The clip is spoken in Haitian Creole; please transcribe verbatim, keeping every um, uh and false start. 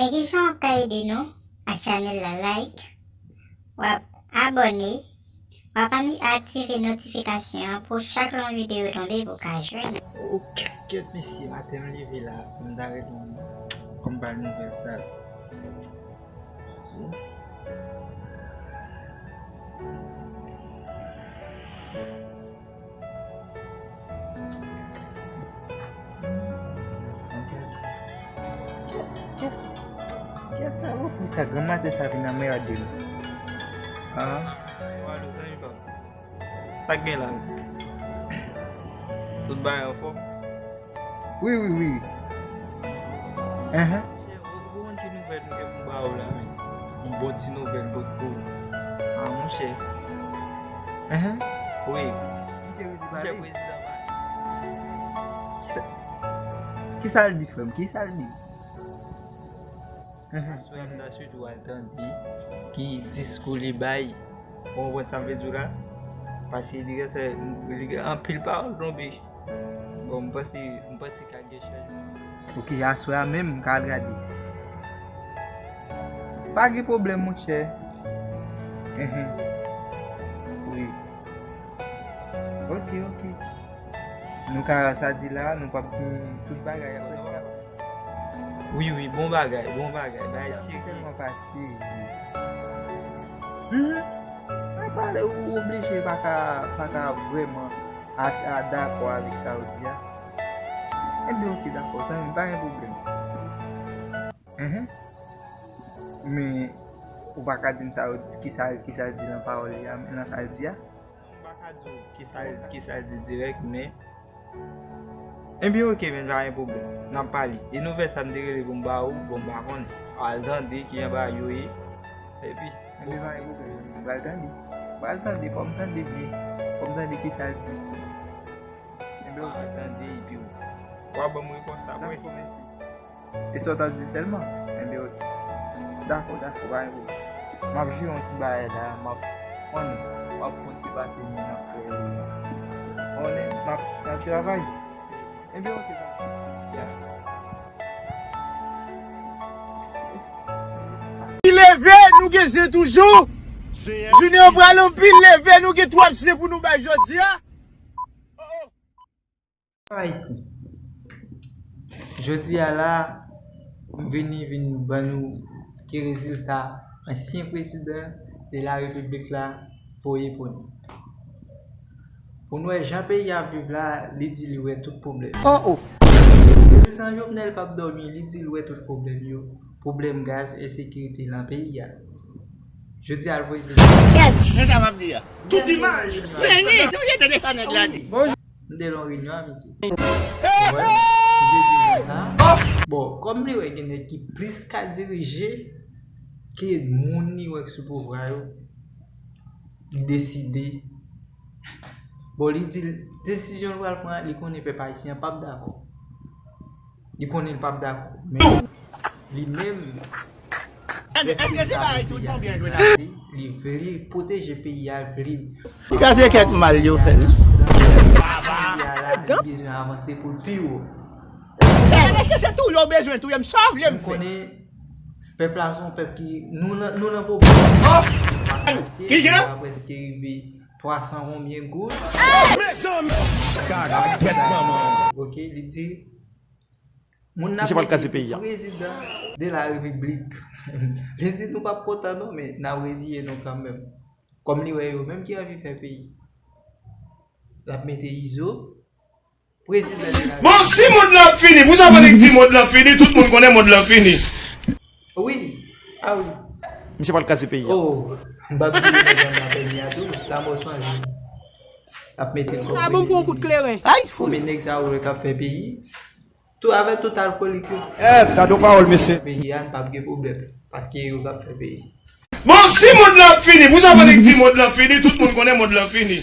Men kijan w ka ede nou ak chanèl la? Like, w ap abòne, w ap ani-, aktive notifikasyon an pou chak lè yon videyo tonbe pou w ka jwenn li. O kèt, kèt, mesye, maten m leve la, m ta ret la, kòm pa nouvèl sa. Si. Kiyès, kiyès sa repri sa grann maten sa vin anmède m? Ah. Yo, alo, zanmi pa m. Sa k gen la? Tout bagay anfòm? Wi, wi, wi. Enhen. Monchè, ou, ou konn ki nouvèl m gen pou m ba ou la, men? Yon bon ti nouvèl potko. Ah, monchè. Enhen. Wi. Misye resi pale. Monchè, prezidan pale. Kisa, kisa l di, frè m? Kisa l di? Enhen. Aswè a, m ta swete w al tande ki diskou li bay. Ou konprann sa m vle di w la? Paske li gen, li gen anpil pawòl tonbe. Bon, m panse, m panse ka gen chanjman. Ok, aswè a menm, m ka al gade. Pa gen pwoblèm, monchè. Enhen. Wi. Ok, ok. Nou ka sa di la, nou p ap di tout bagay apre sa. Wi, wi, bon bagay, bon bagay, bagay serye. Tèlman pa serye. Mhm. Mwen pale, ou oblije pa ka, pa ka vrèman a, a dakò avèk sa yo di a. Ebyen, ok, dakò, zanmi m, pa gen pwoblèm. Mhm. Men, ou pa ka di m sa yo, kisa, kisa l di nan pawòl li a, nan sa l di a? Non, m pa ka di w kisa, kisa l di dirèk, men. Ebyen, ok, men pa gen pwoblèm. N ap pale. E nouvèl sa m te rele pou m ba ou, bon, m pa konnen. Al tande kijan bagay yo ye. Epi, ebyen, pa gen pwoblèm. M pral tande. M pral tande, fò m tande byen. Fò m tande kisa l di. Ebyen, ok. Al tande, epi w, w a ban m repons apre. Dakò, mèsi. E sa w t ap di sèlman? Enben, ok. Dakò, dakò, pa gen pwoblèm. M ap jwe yon ti bagay la, m ap, konnen, m ap konn se pase moun ap fè yo. Konnen, m ap, m ap travay. Enben, ok, dakò. Ya. Pi leve, nou gen zen toujou. Junior pral anpil leve, nou gen twòp zen pou nou bay jodi a. Ayisyen. Jodi a la, m vini vin ban nou ki rezilta ansyen prezidan de la repiblik la voye pou nou. Pou n wè jan peyi a ap viv la, li di li wè tout pwoblèm. Oh, oh. Prezidan Jovenel p ap dòmi, li di l wè tout pwoblèm yo. Pwoblèm gaz, ensekirite nan peyi a. Jodi a, l voye vin. Men sa m ap di a. Tout imaj. Seni, nou jete defann nèg la di. Bonjou. M te lan reyinyon a midi. Ou wè? M te di nou sa. Bon, kòm li wè gen nèg ki plis ka dirije ke moun li wè sou pouvwa yo, li deside. Bon, li di desizyon l pral pran, li konnen pèp ayisyen an p ap dakò. Li konnen l p ap dakò. Men li menm, èske se pa tout konbyen jwe la? Li vle pwoteje peyi a, vle. Li kraze kèk mal yo fè l. Peyi a la, li bezwen avanse pou l pi wo. Èske se touye w bezwen touye m? Sa w vle m fè? M konnen pèp la se yon pèp ki, nou nan, nou nan pwoblèm. Oh! Kijan? Nou prèske rive twa san konbyen goud. Mezanmi! Kaka tèt manman. Ok, li di, moun nan, misye pral kraze peyi a. Prezidan de la repiblik. Li di nou p ap kontan non, men n ap reziye nou kanmenm. Kòm li wè yo menm ki anvi fè peyi. L ap mete Izo prezidan de la. Bon, si mond lan ap fini, pou sa pa nèg di mond lan fini, tout moun konnen mond lan fini. Wi, a wi. Misye pral kraze peyi a. Oh, m p ap di nèg lan nan peyi a tou, lanmò chanje. L ap mete l kòm prezidan. Sa bon pou yon kout kleren. Ay, fou. Men nèg sa yo k ap fè peyi. Tou avèk tout alkolik yo. Eh, gade yon pawòl, mesye. Peyi a, n p ap gen pwoblèm. Paske yo k ap fè peyi. Bon, si mond lan ap fini, pou sa pa nèg di mond lan fini, tout moun konnen mond lan fini.